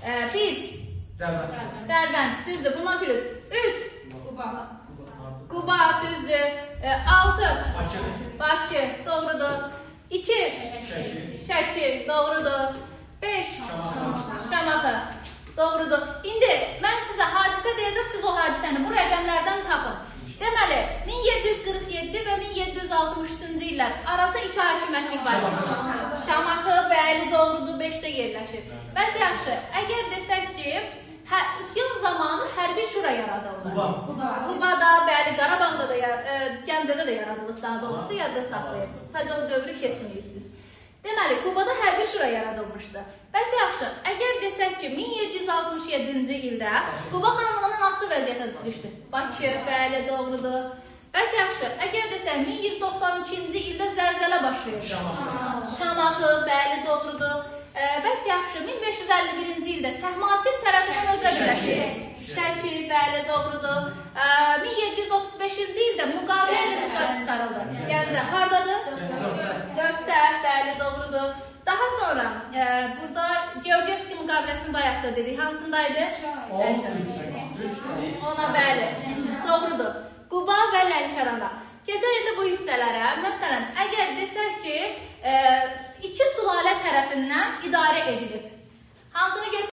1. Dərbənd. Dərbənd, düzdür. Buna plus. 3. Quba. Quba, düzdür. 6. Bakı. Bakı, doğrudur. 2. Şəki. Şəki, doğrudur. 5. Şamaxı. Şamaxı, doğrudur. İndi mən sizə hadisə deyəcəm, siz o hadisəni bu rəqəmlərdən tapın. Deməli, 1747 və 1763-cü illər arası iki hakimiyyətlik var. Şamaxı, bəli, doğrudur, 5-də yerləşir. Bəs yaxşı, əgər desək ki, üsyan zamanı hərbi şura yaradıldı. Quba. Quba. Qubada, bəli, Qarabağda da, Gəncədə də yaradılıb daha doğrusu, yadda saxlayın. Sadəcə o dövrü keçməyirsiniz. Deməli, Qubada hərbi şura yaradılmışdı. Bəs yaxşı, əgər desək ki, 1767-ci ildə Quba xanlığına nasıl vəziyyətə düşdü? Bakı, bəli, doğrudur. Bəs yaxşı, əgər desək 1192-ci ildə zəlzələ baş verdi. Şamaxı. Şamaxı, bəli, doğrudur. Bəs yaxşı, 1551-ci ildə Təhmasib tərəfindən özlə birləşdi. Şəki, bəli, doğrudur. 1735-ci ildə müqavilə ilə çıxarıldı. Gəncə hardadır? 4-də, bəli, doğrudur. Daha sonra burada Georgievski müqaviləsini bayaq da dedik. Hansındaydı? 13. 3. Ona bəli, doğrudur. Quba və Lənkərana. Keçək indi bu hissələrə. Məsələn, əgər desək ki, iki sülalə tərəfindən idarə edilib. Hansını götürürük?